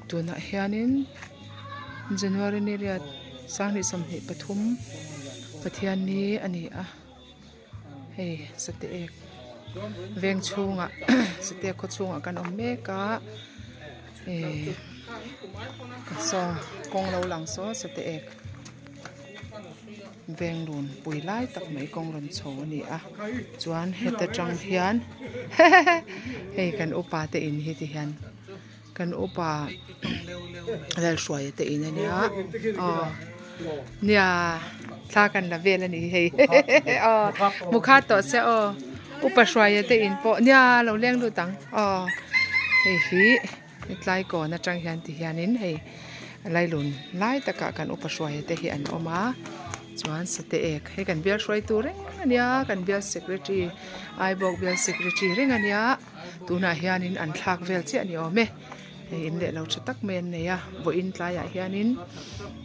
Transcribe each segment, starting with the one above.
Tunah hianin January ni riat 2023 Pathianni a ni a hei Sateek veng chhungah Sateek khaw chhungah kan awm mek a ihh saw kawng lo lang saw Sateek. Veng lun pui lai tak mai kawng rawn chho a ni a chuan heta tang hian hei kan upa te in hi ti hian kan upa Lalhruaia te in a nia aw nia thla kan la vel a ni hei aw hmu khat tawh se aw upa Hruaia te in pawh nia lo leng lut ang aw hei hi. Hetlai kawn atang hian ti hianin hei lailun lai takah kan upa hruaia te hi an awm a chuan sate ek hei kan bial hruaitu reng a nia kan bial secretary Aibawk bial secretary reng a nia tunah hianin an thlak vel chiah a ni awm e hei in leh lo tha tak mai an nei a vawiin tlaiah hianin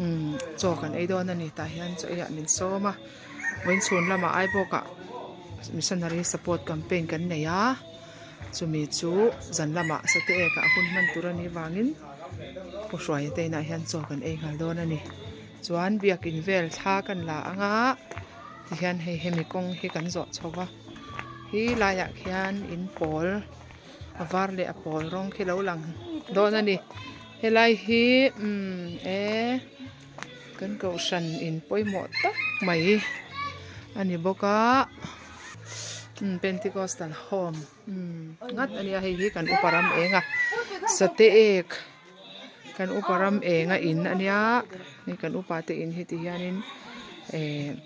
umm chaw kan ei dawn a ni tah hian chaw eiah min sawm a vawiin chhun lamah Aibawkah missionary support campaign kan nei a. Chumi chu zan lamah sate ek ah hun hman tur a nih vangin Pu Hruaia te inah hian chaw kan ei nghal dawn a ni. Chuan biakin vel thla kan la ang a tihian hei hemi kawng hi kan zawh chho va hi laiah khian in pawl a var leh a pawl rawng khi lo lang dawn a ni. Helai hi umm e kan kohhran in pawimawh tak mai a ni bawk a. Umm Pentecostal home umm ngat a nia hei hi kan upa ram eng a sate ek kan upa ram eng a in a nia hei kan upa te in hi ti hianin ehh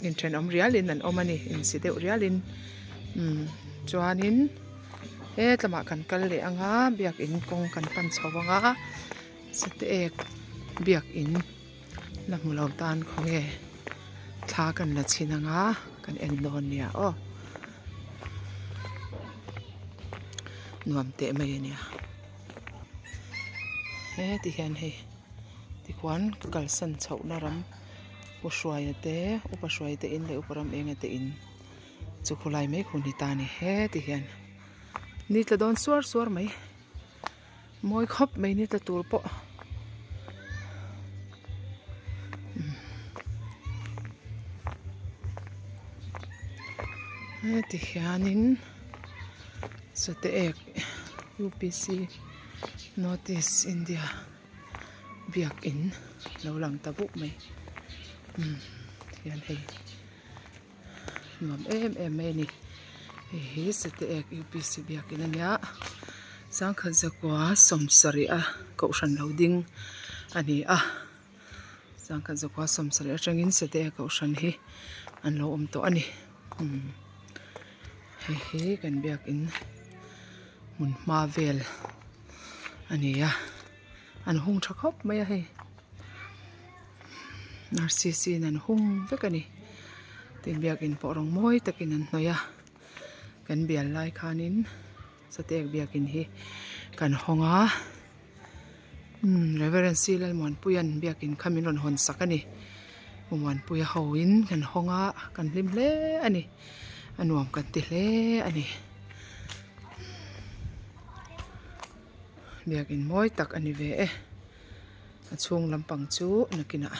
inthenawm rialin an awm a ni insi deuh rialin umm chuanin hetlamah kan kal leh ang a biakin kawng kan pan chho ang a sate ek biakin. La hmu lo tan khawnge thla kan la chhin ang a kan en dawn nia aw nuam teh mai a nia he ti hian hei tikhuan kalsan chhoh na ram pu hruaia te upa hruaia te in leh upa ram enga te in chu khawlai mai khu ni ta a ni he ti hian ni tla dawn suar suar mai. Mawi khawp mai ni tla tur pawh heti hianin sate ek U P C north east India biakin lo lang ta buk mai tihian hei. Nuam em em mai a ni hei hi sate ek U P C biakin a nia sangkhat zakua sawmsarih a kohhran lo ding a ni a sangkhat zakua sawmsarih atangin sate ek kohhran hi an lo awm tawh a ni umm hei hi kan biakin hmun hma vel a ni a an hung tha khawp mai a hei. R c c in an hung vek a ni tin biakin pawh rawng mawi takin an hnawih a kan bial lai khanin satek biakin hi kan hawng a umm Reverend C Lalmuanpuia'n biakin kha min rawn hawn sak a ni Pu Muanpuia ho in kan hawng a kan hlim hle a ni a nuam kan ti hle a ni biakin mawi tak a ni ve e. A chhung lampang chu nakinah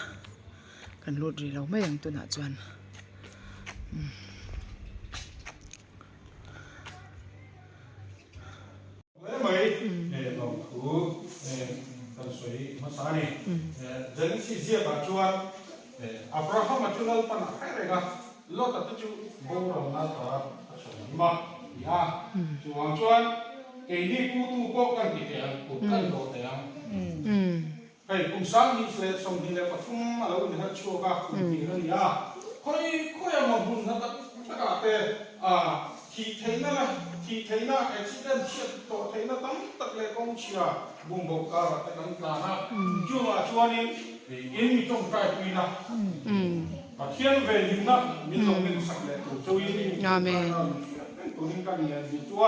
kan lut rih lo mai ang tunah chuan umm. Hle mai lawmthu kan sawi hmasa a ni. Genesis ziakah chuan Abrahama chu Lalpan a hre reng a, Lota te chu boralna ta a chhawn him a ti a. Chuvang chuan keini putu pawh kan ti teh ang, kut kan dawh teh ang. Hei kum 2023 a lo inherh chhuak a, kum tir a ni a. Khawi khawi emaw hmun hna tak takah te thih theihna la thih theihna, accident chhiat tawh theihna tam tak leh kawng chhia bumboh karah te kan tlan a. Chungah chuanin in mi tawngtai puina Pathian ve hlimna min lo nghensak leh tur chauhin tawngtaina min hriat reng turin ka ngen duh chu a.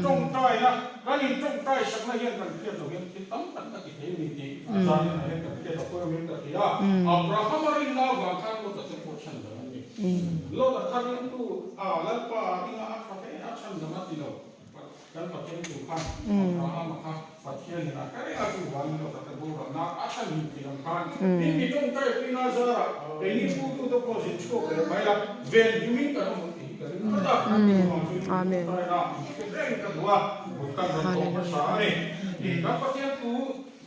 Tawngtaina, kan in tawngtai sakna hian kan hriat loh hian thil tam tak a ti thei a ni tih zanin ah hian kan hriat a pawimawhin ka hria a. Abrahama rinna avang khan Lota te pawh chhan dang an ni. Lota kha ringtu a Lalpa a ringa a tha hle a chhan dang a ti lo. Kan Pathian tu khan Abrahama kha Pathianin a hre reng a, chuvangin Lota te boralna a chhan him thei ang khan min mi tawngtai puina zarah keini putute pawh zin chhuak leh mai la, ven himin kan awm ang tih hi ka ring tlat a, chuvang chu min tawngtaina min hriat reng ka duh a, kut kan rawn tawh hmasa a ni. Kan Pathian tu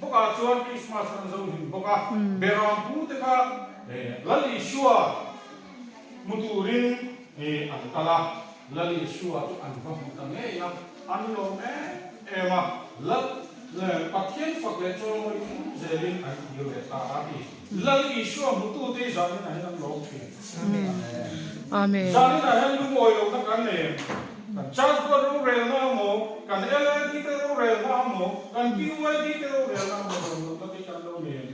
bawkah chuan Krismas kan zo hlim bawk a, Beram pute kha Lal Isua Hmu turin an kal a, Lal Isua chu an va hmu ta ngei a, an lawm em em a, Lal Pathian fak leh chawimawi chung zelin an kir leh ta a ti. Lal Isua hmutute hi zaninah hian an lawm thin. Amen. Zaninah hian lungawi lohna kan nei em? Kan Church Board rorelna emaw, kan LLD te rorelna emaw, kan PYD te rorelna emaw lawm lohna te kan lo nei em?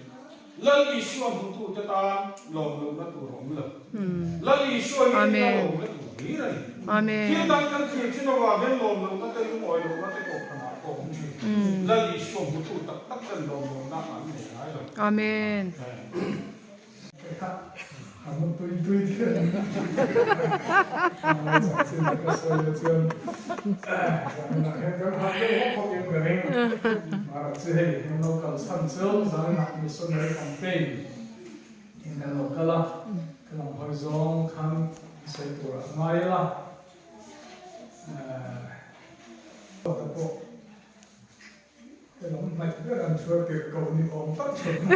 Lal Isua hmutute tan lawm lohna tur a awm lo. Lal Isua hi nia lawmna tur hlir a ni. Thil dang kan thlir thin avang hian lawm lohna te lungawi lohna te kohhranah pawh a awm thin. Lal Isua hmutu tak tak ten lawm lohna an nei ngai lo. Amen. A mu tui tui thei a ni. A chanchin te ka sawi la chuan zaninah hian kan hah deuh hawk hawk in ka ring. Mahra chu hei kan lo kal chhan chu zaninah missionary campaign in kan lo kal a, ka lam hawi zawng khan sawi tur a ngai la. Ka pawh. He lam hnaih ber an chhuar tirh ko ni awm tak chhut na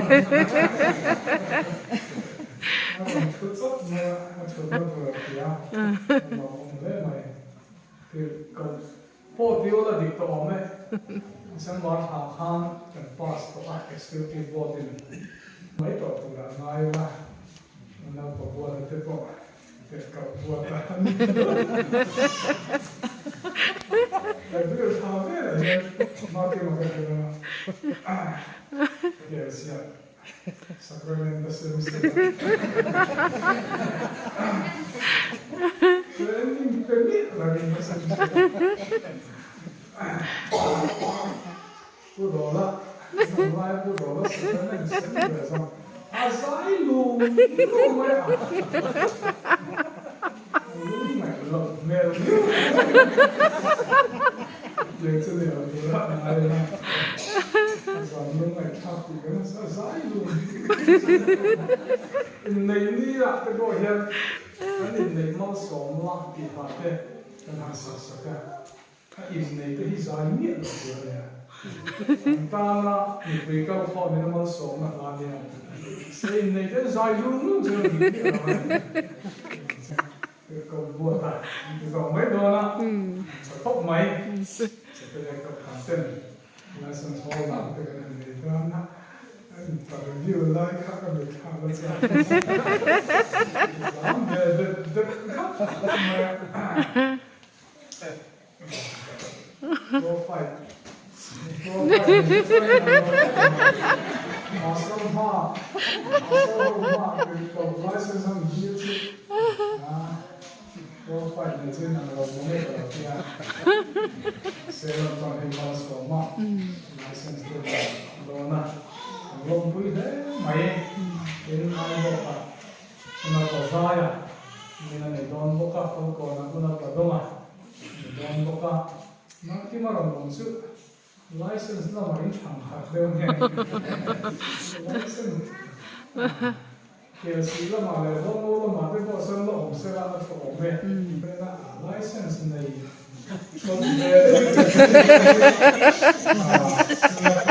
a rawn thu chawp mai a, a chhutna tur a ti a, a lawmawm hle mai. Tirh ko pawh ti ula dik tawh awm e. December thla khan kan pass tawh a, Executive Board in mai tawh turah ngai ula, naupang te pawh A innei te hi zai miah lo tur a nia. An tana mipui kal khawmin a malsawmna hla nia. Se innei te zai lung lung chu a dik miah lo a ni. Ka buat a, ka zawng mai dawn a, tha khawp mai. Chapele ka phan ten license holder te kan han nei dawn a, interview lai kha ka mitthla la chuan zam ve det det khawp mai a. Unapa Zaia min a nei dawn bawk a, Falkawnah Unapa Dawnga ni dawn bawk a. Nangkima rawn awm chu license lamah in thlang harh deuh nge license KLC lamah leh Volvo lamah te pawh sawn la awm sela a tha awm e. License nei hlawm ve deuh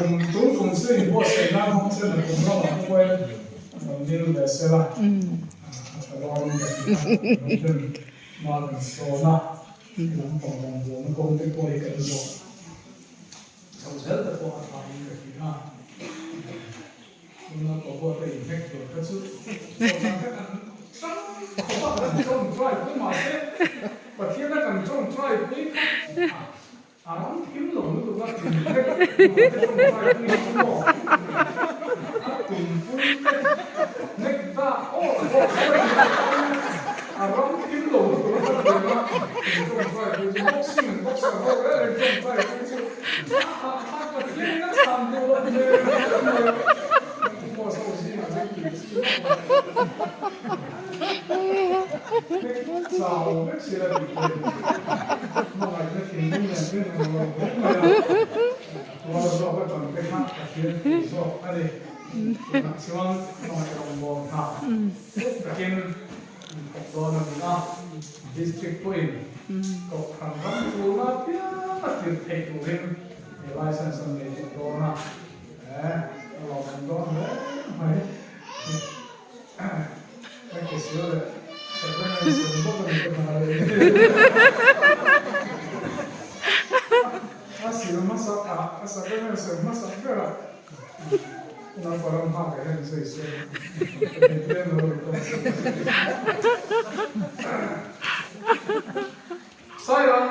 in kum tum chu inbuatsaih nan hmang sen a kum lamah te pawhin Rawn dil ve sela, a tha dawn ka ti a, kan rin hma kan sawn a, lampang rawngbawlna kawng te pawh hi kan zawh chho zel te pawh a tha in ka ti a, tuna pawh te inhnek tur kha chu chawhna kha kan tang khawp a, kan tawngtai pui mahse Pathiana kan tawngtai pui kha A ram thim lo lutuk a tum vek a te tawngtai pui hi chu maw a tum pui te nek dak aw aw a ram thim lo lutuk a ka tum a tum tawngtai pui chu boxing an boxer ho reng reng tawngtai pui chu a ha ha Pathian in a chhan duh loh hmel mai a boss ho zingah chuan tih chi vak lo. Chau vek sila tih theih hmangaihna thinlung nen ten ang lo. Pathian thu zawk a ni. Tunah chuan hmangaih rawngbâwl hna thuk takin an thawk dawn a ni a, District pawhin Kohhran ram chulna apiang a tirh theih turin he license an nei tawh dawn a, a lawmawm dawn hle mai. Ka ke sil leh sacrament sem bawk a ni ka hna leh ni. A sil hmasa a, a sacrament sem hmasa ber a, naupang ram nghak ah hian zui se ka mit lem lo record se. Sairang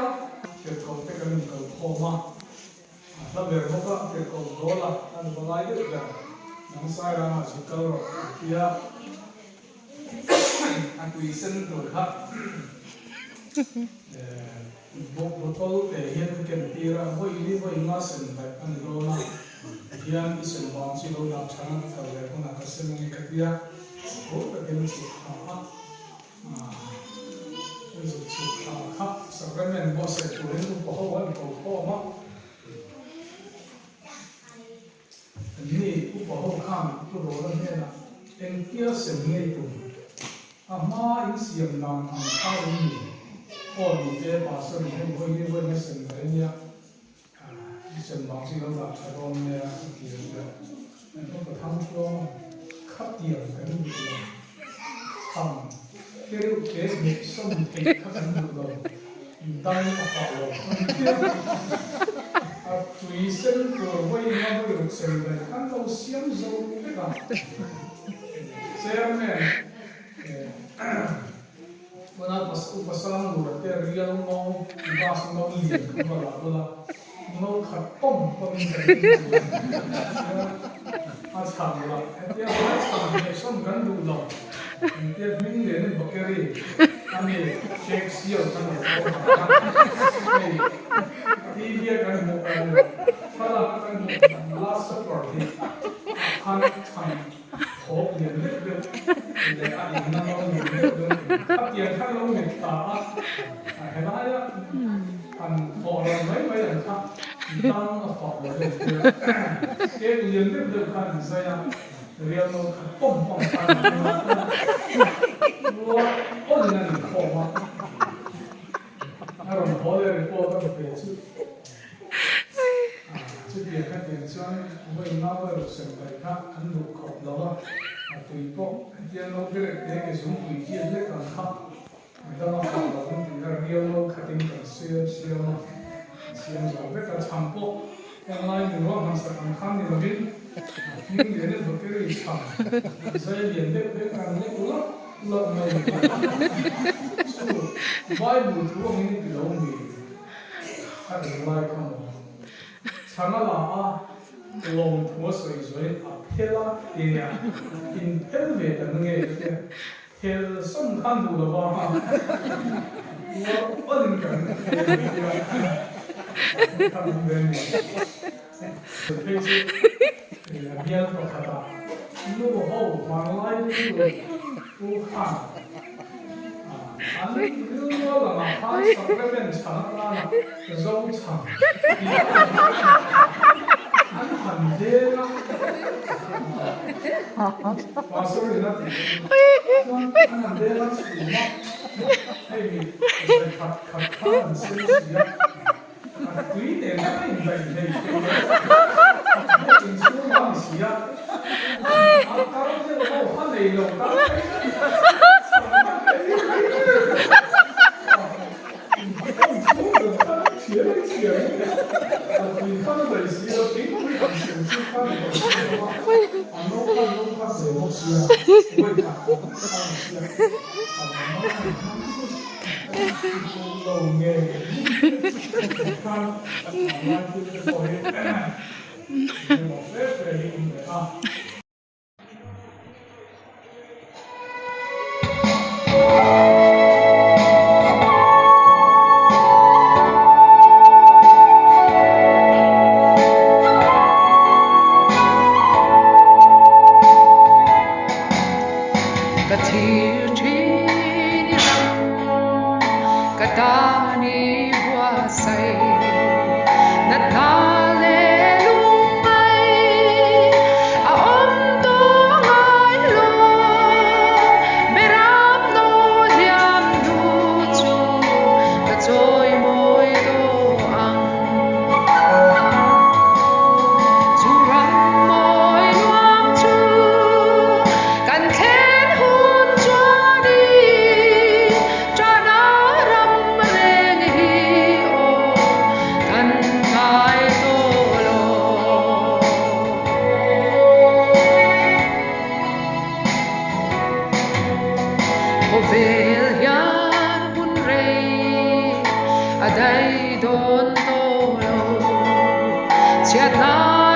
tirhkoh te kan inkalkhawm a. A hla ber bawk a, tirhkoh dawl a, a nupa lai deuh ber. Nang Sairangah zuk kal rawh a ti a, a tui sen tur kha bottle te hian ka ken tir a, vawi li vawi nga sen daih a ni dawn a, tihian i sem vang chu lo dah than a, ka kal leh hunah ka sem ange ka ti a, haw takin a chhuk thla a. A zuk chhuk thla kha sacrament buatsaih turin upa ho an ko khawm a. Anni upa ho khan Pu Rawla hnenah engtia sem ngei tum a hma in siam dan ang kha in ni aw ni te pastor in hei vawi ni vawi na sem daih ania i sem vang chu i lo dah tha dawn nia a ti a nia. Kan upa Thangthuama khatiang kan duh lo. Chhang te reuh te hmeh sawm theih kha kan duh lo. Dang a fah lo. A tui sen tur vawi nga vawi ruk sem daih khan lo siam zo vek a. Chairman Tuna upa Sanglura te rial no bus no lian kha va lah ula no khat pawm pawmin kan ding chu a chhan lah hetia vai chhan hmeh sawn kan duh lo engtia hming lianin bakery a ni cake siam khan lo kal nghal a hei TV a kan hmuh thlalak a kan hmuh last supper hi ah khan chhan Thawk lian deuh deuh leh a inna no lian deuh deuh a tiang khan lo mit ta a, a helaia han thawh ran mai mai ang kha dang a fah lo deuh tia cake lian deuh deuh khan an zai a, rial no khat pawm pawm khan an hmang a, rual awlin an inkhawm a, a rawn haw leh report a rawn pe chu. Chutiang kha tiang chuan vawi nga vawi ruk sem daih kha an duh khawp lo a, a tui pawh hetia no direk te ke zungpui chiat lek ang kha dang a fah lo ang tih a rial lo khatin kan siam siam a, an siam zo vek a, chhang pawh englai mi ruahman sak ang khan ni lovin hming lian in bakery chhang zai lian deuh deuh kan lek lawk lawk mai a ni. Chu Bible thu angin i ti lo mi? A englai kha maw? Chhana la a lawmthu a sawi zuain a phel a ti nia, in phel ve ta na nge ka tia, phel sawm khan duh lo va uar uarin kan phel a tia, ka awm ve ni. Phei chu a bial pakhatah nu ho vanglai rilru pu khan an rilru lamah khan sacrament chhan atana zo chhan tih an han deng a, Pastor in a tih chuan an han deng a chhum a, hei mi zai khat khat khan an sem si a. A tui nen kha a indaih hlei thei lo. Biak inchhung a ni si a, a kar deuh ho a nei lo tan Ka thlir thin i ram ka tan i buatsaih natna leh lungngai. Chhiatna.